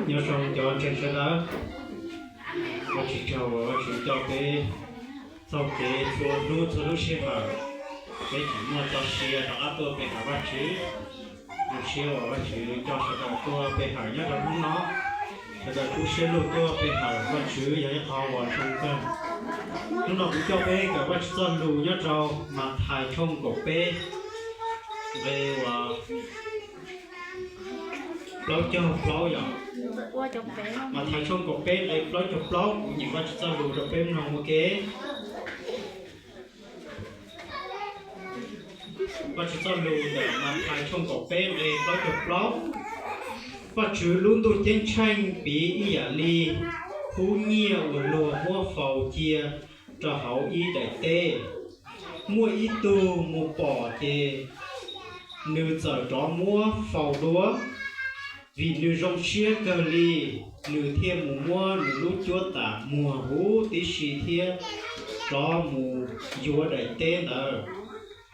Nyob zoo cov ntseeg sawv daws, Vajtswv tsaug uas Vajtswv coj peb txoj kev txhua hnub txhua lub sij hawm, peb tseem muaj txoj sia rov qab tuaj pe hawm Vajtswv. Zoo siab uas Vajtswv coj sawv daws tuaj pe hawm nyob rau hnub no, sawv daws kub siab lug tuaj pe hawm Vajtswv yog ib qho uas zoo kawg. Hnub no kuv coj peb kawm Vajtswv txoj lus nyob rau Mathais tshooj kaum peb, nqe uas plaub caug plaub yom. Mathais tshooj kaum peb nqe plaub caug plaub, kuv nyeem Vajtswv txoj lus rau peb mloog ua ke. Vajtswv txoj lus ntawm Mathais tshooj kaum peb nqe plaub caug plaub. Vajtswv lub ntuj ceeb tsheej piv ib yam li hub nyiaj uas luag muab faus cia rau hauv ib daim teb. Muaj ib tug mus pom ces nws txawm rov muab faus dua, vim nws zoo siab kawg li, nws thiaj mus muab nws lub cuab tam muag huv tib si thiab rov mus yuav daim teb ntawd.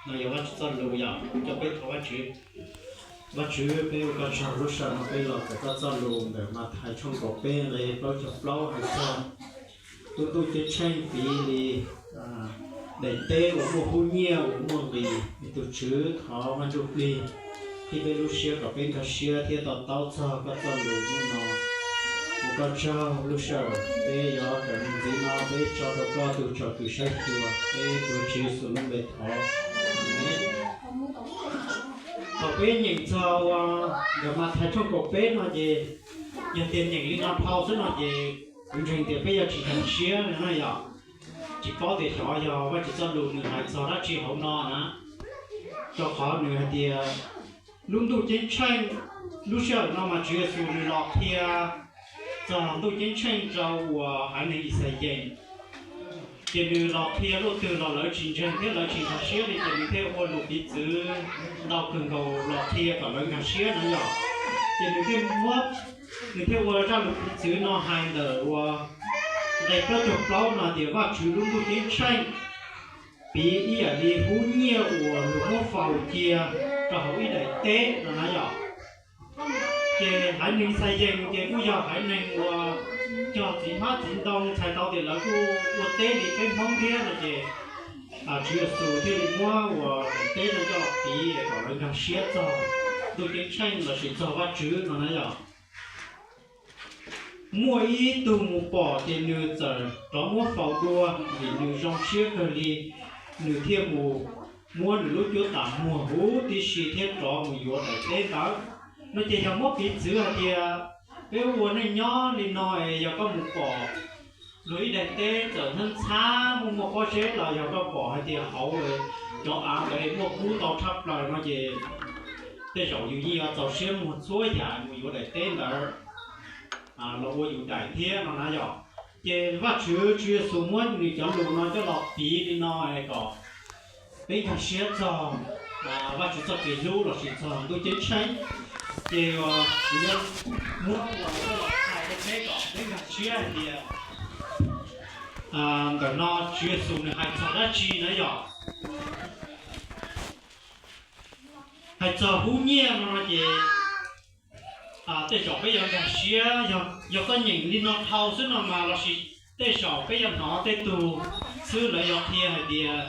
No yog Vajtswv txoj lus yom, coj peb thov Vajtswv. Vajtswv, peb ua koj tsaug lub sij hawm no peb los kawm koj txoj lus ntawm Mathais tshooj kaum peb nqe plaub caug plaub hais txog lub ntuj ceeb tsheej piv li daim teb uas muaj hub nyiaj uas muaj nqis. Tus Tswv, thov Vaj Ntsujplig qhib peb lub siab kom peb nkag siab thiab to taub txog koj txoj lus hnub no. Ua koj tsaug lub sij hawm peb yuav kawm mus ntxiv no peb tso rau koj tus tsom kwm saib xyuas, peb tuav Tswv Yexus lub npe thov. Amees. Thaum peb nyeem txog ntawm Mathais tshooj kaum peb no ces yog tias nyeem li no dhau xwb no ces kuv ntseeg tias peb yuav tsis nkag siab na yom. Tsis paub tias xyov yog Vajtswv txoj lus nws hais txog dab tsi hauv no na, rau qhov nws hais tias lub ntuj ceeb tsheej, lub sij hawm no mas Tswv Yexus nws los qhia txog ntuj ceeb tsheej rau uas haiv neeg Yixalayees. Ces nws los qhia luaj twg los lawv tsis ntseeg thiab lawv tsis nkag siab li ces nws thiaj ua lus piv txwv ntau kawg nkaus los qhia kom lawv nkag siab na yom. Ces nws thiaj muab, nws thiaj ua zaj lus piv txwv no hais ntawm uas nqe plaub caug plaub no tias Vajtswv lub ntuj ceeb tsheej piv ib yam li hub nyiaj uas luag muab faus cia rau hauv ib daim teb no na yom. Ces haiv neeg Yixalayees ces kuj yog haiv neeg uas cog txiv hmab txiv ntoo, txhais tau tias lawv kuj ua teb li peb Hmoob thiab no ces Tswv Yexus thiaj li muab uas daim teb no coj los piv kom lawv nkag siab txog ntuj ceeb tsheej lossis txog Vajtswv no na yom. Muaj ib tug mus pom ces nws txawm rov muab faus dua, vim nws zoo siab kawg li, nws thiaj mus muab nws lub cuab tam muag huv tib si thiab rov mus yuav daim teb ntawd. No ces yog muab piv txwv hais tias peb ua neej nyob li no es yog koj mus pom luag ib daim teb txawm ntxhab ntxhab muaj muaj pob zeb los yog koj pom hais tias hauv cov av ntawd muaj kub ntau tshaj plaws no ces tej zaum yus yeej yuav txaus siab muag txhua yam mus yuav daim teb ntawd los ua yus daim thiab no na yom. Ces Vajtswv Tswv Yexus muab nws cov lus no coj los piv li no kom peb nkag siab txog Vajtswv txoj kev hlub lossis txog ntuj ceeb tsheej. Ces kuv yuav muab coj los hais rau peb kom peb nkag siab hais tias ntawm no Tswv Yexus nws hais txog dab tsi na yom. Hais txog hub nyiaj no no ces tej zaum peb yuav nkag siab, yog koj nyeem li no dhau xwb no mas lossis tej zaum peb yuav hnov tej tug xwb lawv yuav qhia hais tias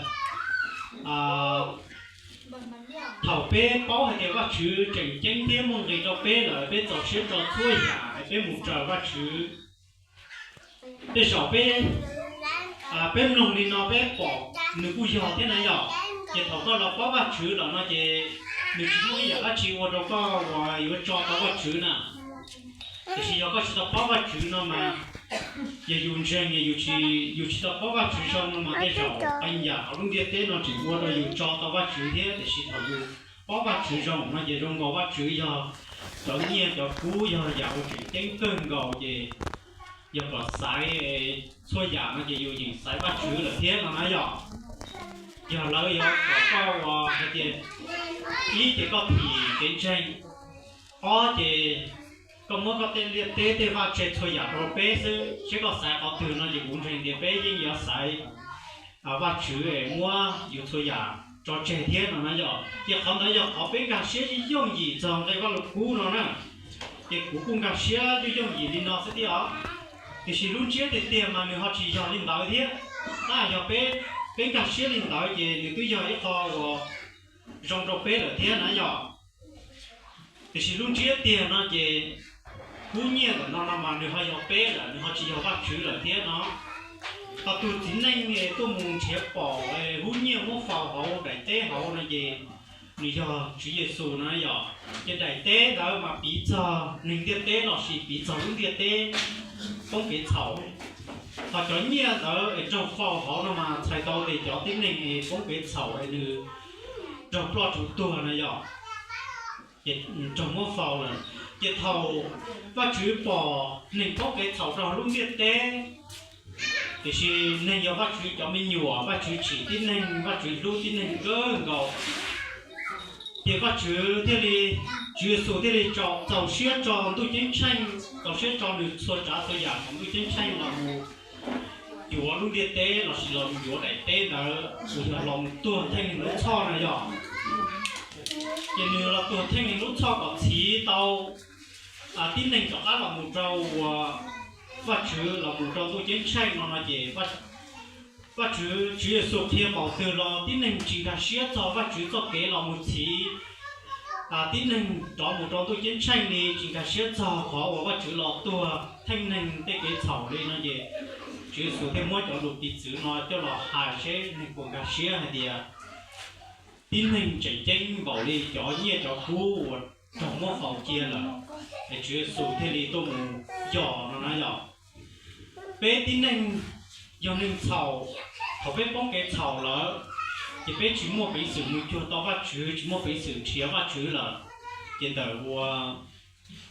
thaum peb paub hais tias Vajtswv tseem ceeb thiab muaj nqis rau peb lawm, peb txaus siab tso txhua yam es peb mus raws Vajtswv. Tej zaum peb, peb mloog li no peb pom nws kuj yog thiab na yom. Ces thaum koj los paub Vajtswv lawm no ces nws tsis muaj ib yam dab tsi ua rau koj uas yuav tso tau Vajtswv na. Tiam sis yog koj tsis tau paub Vajtswv no mas, yog yus ntseeg yus tsis tau paub Vajtswv zoo no mas tej zaum qee yam hauv lub ntiaj teb no tseem ua rau yus tso tau Vajtswv thiab. Tiam sis thaum yus paub Vajtswv zoo no ces zoo nkaus Vajtswv yog cov nyiaj cov kub, yog yam uas tseem ceeb kawg nkaus ces yog kom xaiv txhua yam no ces yus yeem xaiv Vajtswv lawm thiab no na yom. Yog lawv yuav kom koj ua hais tias ib ces koj phim kev ntseeg, ob ces koj muab koj tej liaj teb tej vaj tse txhua yam rau peb xwb, seb koj xaiv qhov twg no ces kuv ntseeg tias peb yeej yuav xaiv Vajtswv muab yus txhua yam tso tseg thiab no na yom. Ces qhov ntawd yog qhov peb nkag siab yooj yim txog nqe Vajluskub no na. Ces kuv kuj nkag siab yooj yooj yim li no xwb thiab os. Tiam sis lub ntsiab tiag tiag mas nws ho tsis yog li ntawd thiab. Tab yog peb, peb nkag siab li ntawd ces nws twb yog ib qho uas zoo rau peb lawm thiab na yog. Tiam sis lub ntsiab tiag no ces hub nyiaj ntawm no no mas nws ho yog peb lawm, nws ho tsis yog Vajtswv lawm thiab no. Ho tus txiv neej tuaj mus nrhiav pom hub nyiaj muab faus hauv daim teb hauv no ces nws yog Tswv Yexus no yog. Ces daim teb ntawd mas piv txog neeg ntiaj teb lossis piv txog lub ntiaj teb poob kev txhaum. Ho cov nyiaj ntawd es raug faus hauv no mas txhais tau tias cov tib neeg es poob kev txhaum es nws raug ploj raug tuag no yog, ces raug muab faus lawm. Ces thaum Vajtswv pom neeg poob kev txhaum rau lub ntiaj teb, tiam sis neeg yog Vajtswv cov me nyuam, Vajtswv tsim tib neeg, Vajtswv hlub tib neeg kawg nkaus. Ces Vajtswv thiaj li, Tswv Yexus thiaj li txaus siab tso ntuj ceeb tsheej, txaus siab tso nws txhua tsav txhua yam hauv ntuj ceeb tsheej los mus yuav lub ntiaj teb lossis los mus yuav daim teb ntawd uas yog los mus tuag theej neeg lub txhoj no yog. Ces nws los tuag theej neeg lub txhoj kom txhiv tau tib neeg rov qab los mus rau uas Vajtswv los mus rau ntuj ceeb tsheej no no ces Vajtswv, Tswv Yexus qhia npaum twg los tib neeg tsis nkag siab txog Vajtswv txoj kev los mus txhiv tib neeg rov mus rau ntuj ceeb tsheej li, tsis nkag siab txog qhov uas Vajtswv los tuag theej neeg tej kev txhaum li no ces Tswv Yexus thiaj muab cov lus piv txwv no coj los hais seb neeg puas nkag siab hais tias tib neeg tseem ceeb npaum li cov nyiaj cov kub uas raug muab faus cia lawm, es Tswv Yexus thiaj li tuaj mus yos no na yog. Peb tib neeg yog neeg txhaum, thaum peb poob kev txhaum lawm, ces peb tsis muaj peev xwm mus cuag tau Vajtswv, tsis muaj peev xwm nrhiav Vajtswv lawm. Ces ntawm uas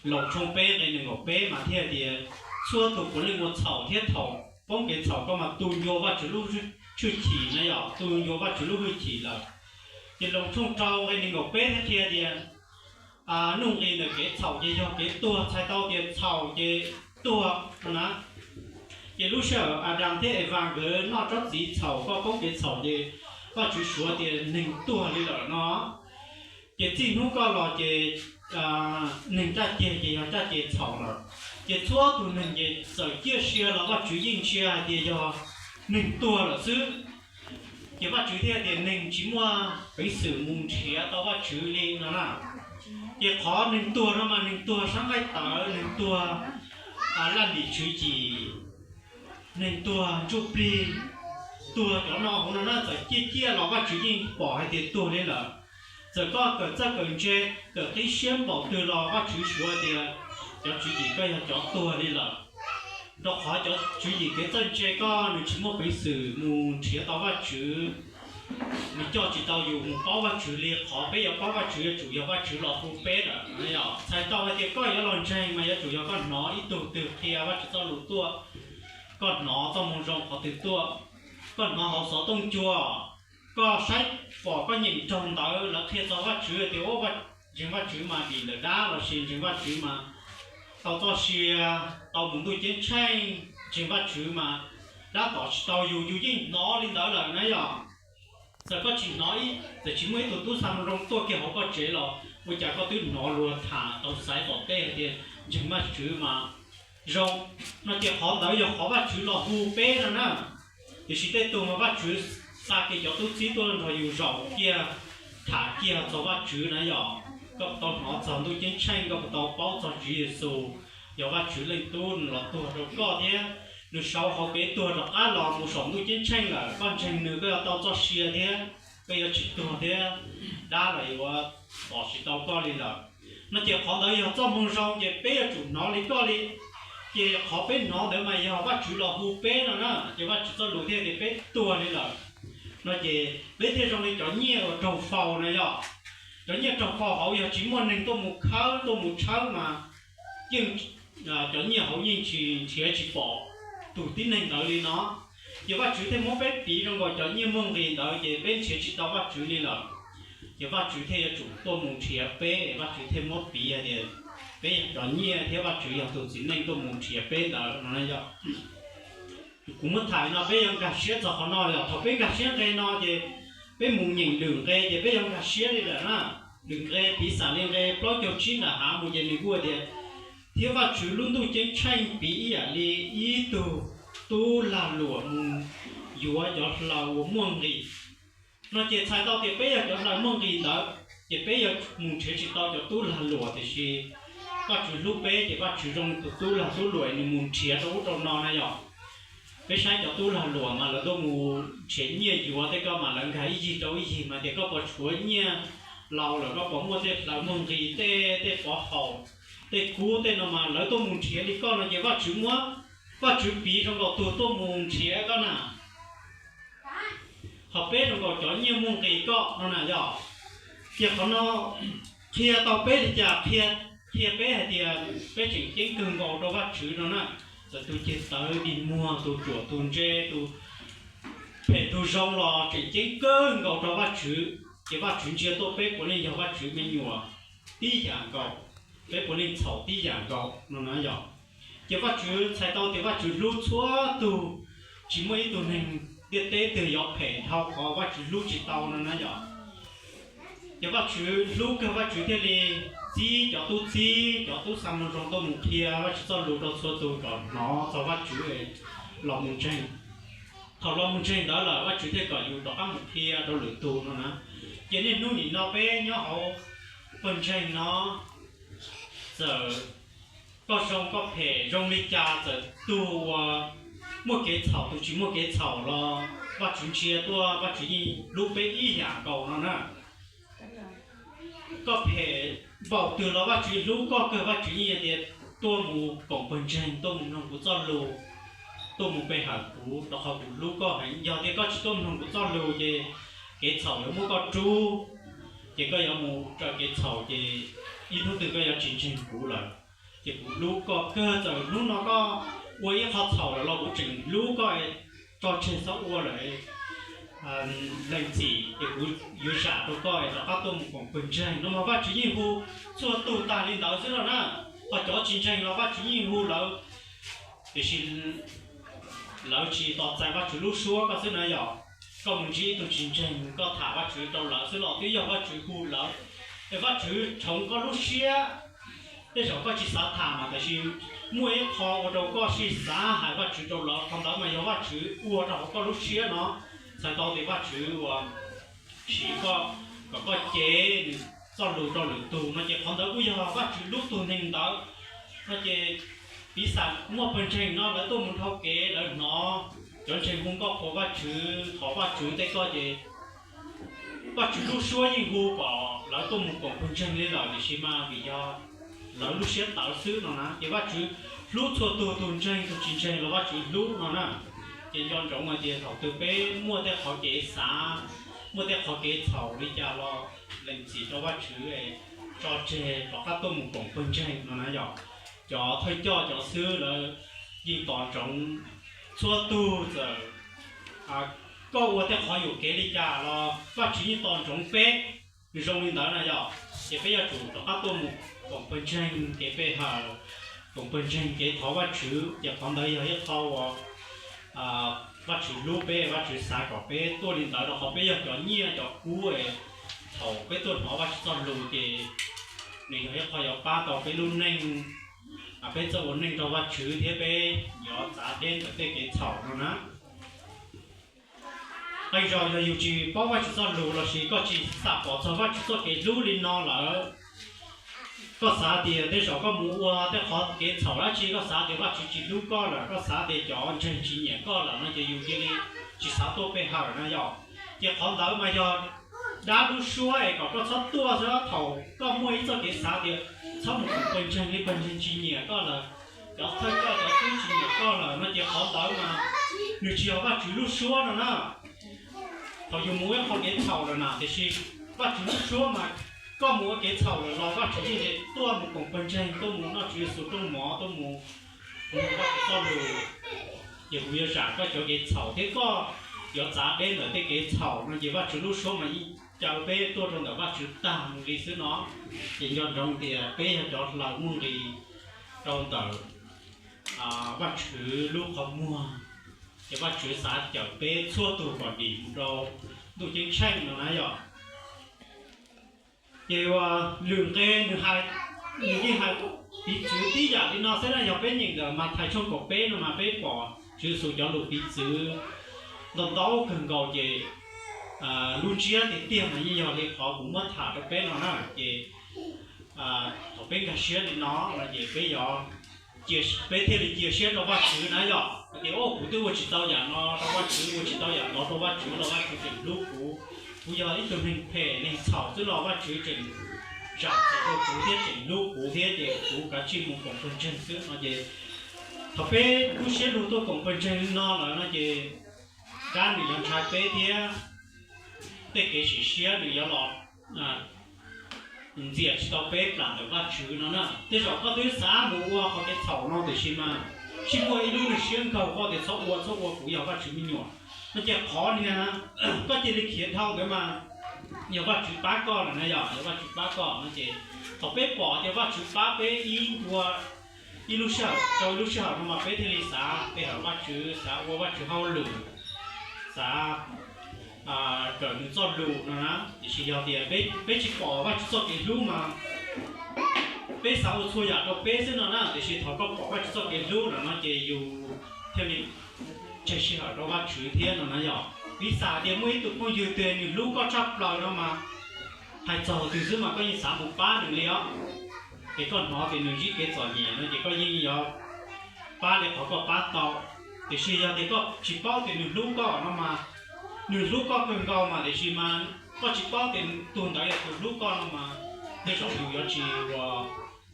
Loos tshooj peb nqe nees nkaum peb mas thiaj tias txhua tus puav leej ua txhaum thiab thaum poob kev txhaum koj mas tu ncua Vajtswv lub hwj chim na yog, tu ncua Vajtswv lub hwj chim lawm. Ces Loos tshooj rau nqe nees nkaum peb thiaj qhia tias nuj nqis ntawm kev txhaum ces yog kev tuag, txhais tau tias txhaum ces tuag no na. Ces lub sij hawm Adas thiab Evas nkawd noj tsob txiv txhaum koj poob kev txhaum ces Vajtswv suav tias neeg tuag li lawm no. Ces txij hnub koj los ces neeg caj ceg ces yog caj ceg txhaum lawm. Ces txhua tus neeg ces txawm ciaj sia los Vajtswv yeej ntsia hais tias yog neeg tuag lawm xwb. Ces Vajtswv thiaj tias neeg tsis muaj peev xwm mus nrhiav tau Vajtswv li no na. Ces qhov neeg tuag no mas neeg tuag sab nqaij tawv, neeg tuag laj lim tswv yim, neeg tuag ntsuj plig, tuag cov no hauv no na, txawm ciaj ciaj los Vajtswv yeej pom hais tias tuag li lawm. Txawm koj kawm txawj kawm ntse, kawm qib siab npaum twg los Vajtswv suav tias cov tswv yim koj yog cov tuag li lawm. Rau qhov cov tswv yim kev txawj ntse koj nws tsis muaj peev xwm mus nrhiav tau Vajtswv, nws coj tsis tau yus mus paub Vajtswv li. Qhov peb yuav paub Vajtswv yuav tsum yog Vajtswv los hu peb lawm. Txhais tau hais tias koj yuav los ntseeg mas yuav tsum yog koj hnov ib tug twg qhia Vajtswv txoj lus tuaj, koj hnov txoj moo zoo qhov twg tuaj, koj hnov hauv xov tooj cua, koj saib pom koj nyeem raug ntawv lawv qhia txog Vajtswv tias ntseeg Vajtswv mas dim lawm dab lossis ntseeg Vajtswv mas tau txoj sia, tau mus ntuj ceeb tsheej, ntseeg Vajtswv mas dab tom tsis tau yus, yus yeej hnov li ntawd lawm na yom. Txawm koj tsis hnov ib, txawm tsis muaj ib tug tub xa moo zoo tuaj kiag hauv koj tsev los ua cas koj twb hnov luag tham tau xaiv tom tej hais tias ntseeg Vajtswv mas zoo. No ces qhov ntawd yog qhov Vajtswv los hu peb no na. Tiam sis tej tug mas Vajtswv xa kiag cov tub txib tuaj nrog yus zaum kiag, tham kiag txog Vajtswv na yom. Koj puas tau hnov txog ntuj ceeb tsheej, koj puas tau paub txog Tswv Yexus, yog Vajtswv leej Tub nws los tuag rau koj thiab nws sau hauv kev tuag rov qab los mus saum ntuj ceeb tsheej lawm, koj ntseeg nws koj yuav tau txoj sia thiab koj yuav tsis tuag thiab dab los yuav tom tsis tau koj li lawm. No ces qhov ntawd yog txoj moo zoo ces peb yuav tsum hnov li koj li. Ces qhov peb hnov ntawd mas yog Vajtswv los hu peb no na, ces Vajtswv txoj lus thiaj tias peb tuag li lawm. No ces peb thiaj zoo li cov nyiaj uas raug faus na yom. Cov nyiaj raug faus hauv yog tsis muaj neeg tuaj mus khawb tuaj mus tshawb mas yeej, cov nyiaj hauv yeej tsis nrhiav tsis pom tus tib neeg ntawd li no. Ces Vajtswv thiaj muab peb piv zoo nkaus cov nyiaj muaj nqis ntawd ces peb nrhiav tsis tau Vajtswv li lawm. Ces Vajtswv thiaj yuav tsum tuaj mus nrhiav peb, Vajtswv thiaj muab piv hais tias peb yog cov nyiaj thiab Vajtswv yog tus txiv neej tuaj mus nrhiav peb ntawd no yom. Kuv muab tham no peb yuav nkag siab txog qhov no yom. Thaum peb nkag siab nqe no ces peb mus nyeem lwm nqe ces peb yuav nkag siab li lawm na. Lwm nqe piv xam li nqe plaub caug tsib nram hav mus ces nws kuj tias thiab Vajtswv lub ntuj ceeb tsheej piv ib yam li ib tug tub lag luam mus yuav cov hlaws uas muaj nqis no ces txhais tau tias peb yog cov hlaws muaj nqis ntawd, ces peb yuav mus nrhiav tsis tau cov tub lag luam, tiam sis Vajtswv hlub peb ces Vajtswv zoo tus tub lag tub luam nws mus nrhiav rau ub rau no na yom. Peb saib cov tub lag luam mas lawv tuaj mus nrhiav nyiaj yuav tej ko mas lawv nkag ib yig rau ib yig mas tias koj puas tshuav nyiaj laus lawm, koj puas muaj tej hlaws muaj nqis, tej tej pov haum, tej kub tej no mas lawv tuaj mus nrhiav li koj no ces Vajtswv muab, Vajtswv piv zoo nkaus tus tuaj mus nrhiav koj na. Ho peb zoo nkaus cov nyiaj muaj nqis koj no na yom. Ces qhov no qhia tau peb li cas? Qhia peb hais tias peb tseem ceeb kawg nkaus rau Vajtswv no na. Txawm tus ceg tawv dig muag, tus ruam tus ntse, tus phem tus zoo los tseem ceeb kawg nkaus rau Vajtswv, ces Vajtswv ntsia tuaj peb puav leej yog Vajtswv me nyuam tib yam nkaus, peb puav leej txhaum tib yam nkaus no na yom. Ces Vajtswv txhais tau tias Vajtswv hlub txhua tug, tsis muaj ib tug neeg ntiaj teb twg yuav phem dhau qhov Vajtswv hlub tsis tau no na yom. Ces Vajtswv hlub kawg, Vajtswv thiaj li txib cov tub txib, cov tub xa moo zoo tuaj mus qhia Vajtswv txoj lus rau txhua tus kom hnov txog Vajtswv los mus ntseeg. Thaum los mus ntseeg ntawd lawm Vajtswv thiaj kom yus rov qab mus qhia rau lwm tus no na. Ces niaj hnub nim no peb nyob hauv pawg ntseeg no, txawm koj zoo koj phem zoo li cas, txawm tus uas muaj kev txhaum tus tsis muaj kev txhaum los Vajtswv ntsia tuaj Vajtswv yeej hlub peb ib yam nkaus no na. Koj phem npaum twg los Vajtswv hlub koj kawg, Vajtswv yeej tias tuaj mus koom pawg ntseeg, tuaj mus mloog kuv txoj lus, tuaj mus pe hawm kuv rau qhov kuv hlub koj heev. Yog tias koj tsis tuaj mloog kuv txoj lus ces kev txhaum yuav muab koj rub, ces koj yuav mus raws kev txhaum ces ib hnub twg koj yuav tsis ntseeg kuv lawm. Ces kuv hlub koj kawg, txawm hnub no koj ua ib qho txhaum lawm los kuv tseem hlub koj, tso tseg txhob ua lawm, lees txim ces kuv yuav zam rau koj es rov qab tuaj mus koom pawg ntseeg no mas Vajtswv yeej hu txhua tus tag li ntawd xwb no na. Ho cov tsis ntseeg los Vajtswv yeej hu lawv, tiam sis lawv tsis tos txais Vajtswv lub suab koj xwb na yom. Koj mus ntsib ib tug tsis ntseeg koj tham Vajtswv rau lawv xwb los twb yog Vajtswv hu lawv, es Vajtswv rhaub koj lub siab. Tej zaum koj tsis xav tham mas tab sis muaj ib qho ua rau koj sij xav hais Vajtswv rau lawv, qhov ntawd mas yog Vajtswv ua rau hauv koj lub siab no. Txhais tau tias Vajtswv uas siv koj kom koj cev nws txoj lus rau lwm tus no ces qhov ntawd kuj yog Vajtswv hlub tus neeg ntawd no ces piv xam muaj pawg ntseeg no lawv tuaj mus dhau kev lawv hnov cov ntseeg hu nkauj qhuas Vajtswv, thov Vajtswv tej koj ces Vajtswv lub suab yeej hu kom lawv tuaj mus koom pawg ntseeg li lawm, tiam sis mas vim yog lawv lub siab tawv xwb no na. Ces Vajtswv hlub txhua tus, tus ntseeg tus tsis ntseeg los Vajtswv hlub no na. Ces nco ntsoov hais tias thaum twg peb muaj tej qhov kev xav, muaj tej qhov kev txhaum li cas los lees txim rau Vajtswv, tso tseg rov qab tuaj mus koom pawg ntseeg no na yom. Cov thawj coj cov xib hwb lawv yeej tos ntsoov txhua tug, txawm koj ua tej qhov yuam kev li cas los Vajtswv yeej tos ntsoov peb zoo li ntawd na yom. Ces peb yuav tsum rov qab tuaj mus koom pawg ntseeg kev pe hawm, koom pawg ntseeg kev thov Vajtswv, ces qhov ntawd yog ib qho uas Vajtswv hlub peb, Vajtswv xav kom peb tuaj li ntawd rau qhov peb yog cov nyiaj cov kub. Thaum peb tuaj hnov Vajtswv txoj lus ces nws yog ib qho yuav pab tau peb lub neej, peb txawj ua neej rau Vajtswv thiab peb yuav txav deb ntawm tej kev txhaum no na. Qee zaus yog yus tsis paub Vajtswv txoj lus lossis koj tsis xam pom txog Vajtswv txoj kev hlub li no lawm, koj xav tias tej zaum koj mus ua tej qhov kev txhaum dab tsi koj xav tias Vajtswv tsis hlub koj lawm, koj xav tias cov ntseeg tsis nyiam koj lawm no ces yus cia li tsis xav tuaj pe hawm na yom. Ces qhov ntawd mas yog dab lub suab es kom koj txhob tuaj xwb. Thaum koj muaj ib txoj kev xav tias txhob mus koom pawg ntseeg li pawg ntseeg tsis nyiam koj lawm, cov thawj coj cov xib hwb tsis nyiam koj lawm no ces qhov ntawd mas nws tsis yog Vajtswv lub suab no na. Thaum yus mus ua ib qho kev txhaum lawm na, tiam sis Vajtswv lub suab mas koj mus ua kev txhaum lawm los Vajtswv yeej tuaj mus koom pawg ntseeg, tuaj mus noj Tswv Yexus rooj mov, tuaj mus ua Vajtswv txoj lus, ces kuv yuav zam koj cov kev txhaum thiab koj yuav txav deb ntawm tej kev txhaum no ces Vajtswv lub suab mas yeej caw peb tuaj rau ntawm Vajtswv tag mus li xwb no. Ces nco ntsoov tias peb yog cov hlaws muaj nqis rau ntawm Vajtswv lub qhov muag, ces Vajtswv xav cawm peb txhua tus kom dim mus rau ntuj ceeb tsheej no na yom. Ces lwm nqe nws hais, nws yeej hais Piv txwv tib yam li no xwb na, yog peb nyeem ntawm Mathais tshooj kaum peb no mas peb pom Tswv Yexus cov lus piv txwv ntau ntau kawg nkaus ces lub ntsiab tiag tiag mas yeej yog li qhov kuv muab tham rau peb no na. Ces thaum peb nkag siab li no no ces peb yog, peb thiaj li cia siab rau Vajtswv na yom. Tias, o, kuv twb ua tsis tau yam no rau Vajtswv, ua tsis tau yam no rau Vajtswv los Vajtswv tseem hlub kuv. Kuv yog ib tug neeg phem neeg txhaum xwb los Vajtswv tseem zam txim rau kuv thiab tseem hlub kuv thiab ces kuv kav tsij mus koom pawg ntseeg xwb no ces thaum peb lub siab lug tuaj koom pawg ntseeg li no lawm no ces dab nws yuav ntshai peb thiab tej kev sim siab nws yuav los ntxias tsis tau peb plam ntawm Vajtswv no na. Tej zaum koj twb xav mus ua qhov kev txhaum no tiam sis mas sib muaj ib lub nws siab nkaug koj tias txhob ua, txhob ua, kuv yog Vajtswv me nyuam no ces qhov niag koj cia li khiav dhau ntawd mas yog Vajtswv pab koj lawm na yom, yog Vajtswv pab koj no ces thaum peb pom tias Vajtswv pab peb ib ncua ib lub sij hawm rau ib lub sij hawm no mas peb thiaj li xav pe hawm Vajtswv, xav ua Vajtswv hauj lwm, xav kawm nws txoj lus no na. Tiam sis yog tias peb tsis pom Vajtswv txoj kev hlub mas peb xav ua txhua yam rau peb xwb no na. Tiam sis thaum koj pom Vajtswv txoj kev hlub no no ces yus thiaj li tseg sij hawm rau Vajtswv thiab no na yom. Piv xam tias muaj ib tug phooj ywg twg nws hlub koj tshaj plaws no mas hais txog twg xwb mas koj yeej xav mus pab nws li os. Es koj hnov tias nws ntsib kev txom nyem no ces koj yeej yuav pab li qhov koj pab tau. Tiam sis yog tias koj tsis paub tias nws hlub koj no mas, nws hlub koj kawg nkaus mas tiam sis mas koj tsis paub tias tus ntawd yog tus hlub koj no mas, tej zaum yus yuav tsis ua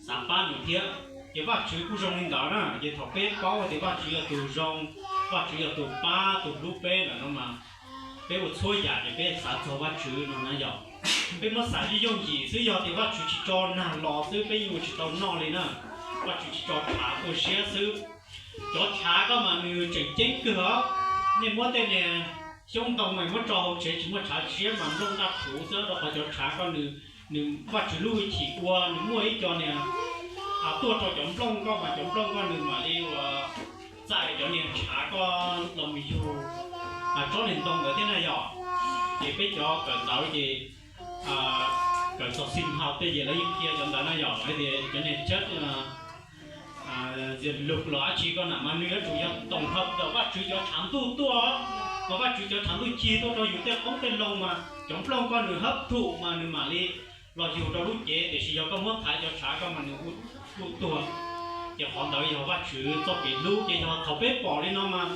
xav pab nws thiab. Ces Vajtswv kuj zoo li ntawd na, ces thaum peb paub tias Vajtswv yog tus zoo, Vajtswv yog tus pab tus hlub peb lawm no mas, peb ua txhua yam ces peb xav txog Vajtswv no na yom. Peb muab xav yooj yooj yim xwb, yog tias Vajtswv tsis tso nag los xwb peb yeej ua tsis tau noj li na. Vajtswv tsis tso tshav tuaj ziab xwb. Cov tshav koj mas nws tseem ceeb kawg os. Nej muab tej niag xyoob ntoo mas muab tso hauv tsev tsis muaj tshav ziab mas nplooj nqaj thuv xwb, rau qhov cov tshav koj nws, nws Vajtswv lub hwj chim ua nws muaj ib co niag tuaj rau cov nplooj koj mas cov nplooj koj nws mam li ua txais cov niag tshav koj los mus yug tsob niag ntoo ntawd thiab na yom. Ces peb cov kawm ntawv ces kawm txog xim haus tej ces lawv yeej qhia cov ntawd na yom, hais tias cov niag tsab lug los dab tsi koj nam mas nws yuav tsum yog toom hawm ntawm Vajtswv cov tshav ntuj tuaj, mas Vajtswv cov tshav ntuj cig tuaj rau yus tej qoob tej loo mas cov nplooj koj nws hab thum mas nws mam li los yug rau lub cev, tiam sis yog koj muab thaiv cov tshav koj mas nws kuj tuag. Ces qhov ntawd yog Vajtswv txoj kev hlub, ces yog thaum peb pom li no mas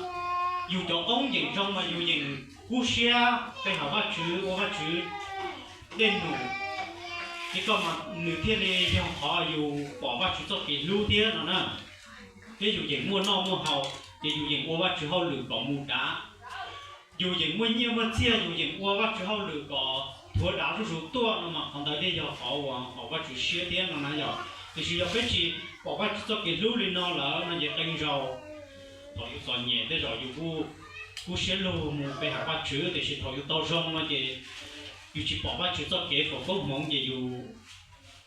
yus cov qoob yeem zoo mas yus yeem kub siab pe hawm Vajtswv ua Vajtswv dej num, ces koj mas nws thiaj li yog qhov yus pom Vajtswv txoj kev hlub thiab no na. Thiab yus yeem muaj noj muaj haus ces yus yeem ua Vajtswv hauj lwm kom mus dav. Yus yeem muaj nyiaj muaj txiag yus yeem ua Vajtswv hauj lwm kom thuav dav zuj zus tuaj no mas qhov ntawd thiaj yog qhov uas haum Vajtswv siab thiab no na yom. Tiam sis yog peb tsis pom Vajtswv txoj kev hlub li no lawm no ces qee zaus thaum yus txom nyem tej zaum yus kuj kub siab lug mus pe hawm Vajtswv, tiam sis thaum yus tau zoo no ces yus tsis pom Vajtswv txoj kev foom koob hmoov ces yus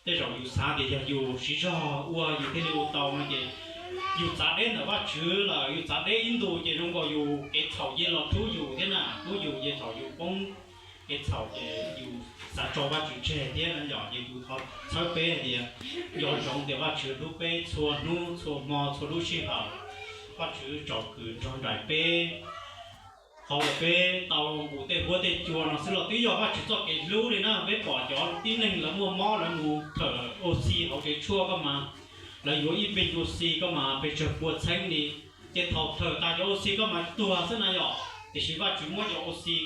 tej zaum yus xav tias yog yus siv zog ua yus thiaj li ua tau no ces yus txav deb ntawm Vajtswv lawm, yus txav deb ib ntus ces zoo nkaus yus kev txhaum cia los rub yus thiab na, rub yus ces thaum yus poob kev txhaum ces yus xav tso Vajtswv tseg thiab na yom. Ces kuv thov txhawb peb hais tias nco ntsoov tias Vajtswv hlub peb txhua hnub txhua hmo txhua lub sij hawm. Vajtswv tsom kwm nrog nraim peb. Qhov uas peb tau nqus tej huab tej cua no xwb los twb yog Vajtswv txoj kev hlub li na. Peb pom cov tib neeg lawv muaj mob lawv mus thawm ua xi hauv tsev tshuaj koj mas, lawv yuav ib npeej ua xi koj mas pes tsawg pua txheeb li. Ces thaum thawm tas cov ua xi koj mas tuag xwb na yom, tiam sis Vajtswv muab cov ua xi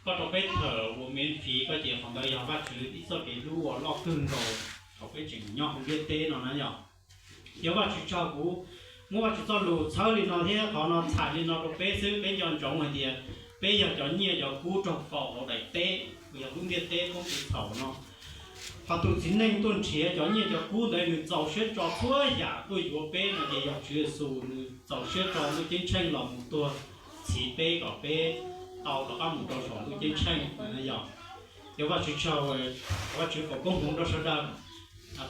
koj rau peb thawm ua miv fiv koj ces qhov ntawd yog Vajtswv ib txoj kev hlub uas loj kawg nkaus thaum peb tseem nyob hauv ntiaj teb no na yom. Yog Vajtswv tsaug kuv muab Vajtswv txoj lus txhawb li no thiab qhov no txhais li no rau peb xwb, peb nco ntsoov hais tias peb yog cov nyiaj cov kub raug faus hauv daim teb uas yog lub ntiaj teb poob kev txhaum no. Qhov tus txiv neej tuaj nrhiav cov nyiaj cov kub ntawd nws txaus siab tso txhua yam tuaj yuav peb no ces yog Tswv Yexus nws txaus siab tso ntuj ceeb tsheej los mus tuag txhiv peb kom peb tau rov qab mus rau saum ntuj ceeb tsheej no yom. Yog Vajtswv tsaug, Vajtswv foom koob hmoov rau sawv daws.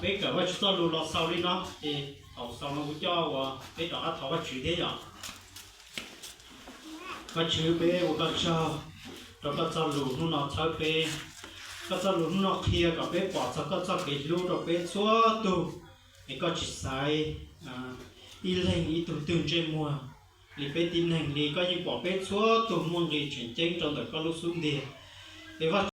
Peb kawm Vajtswv txoj lus los xaus li no ces thaum xaus no kuv coj uas peb rov qab thov Vajtswv thiab yom. Vajtswv, peb ua koj tsaug rau koj txoj lus hnub no txhawb peb. Koj txoj lus hnub no qhia kom peb pom txog koj txoj kev hlub rau peb txhua tus. es koj tsis xaiv ib leeg ib tug twg ntsej muag li peb tib neeg li. Koj yeej pom peb txhua tus muaj nqis tseem ceeb rau ntawm koj lub xub ntiag. Es Vaj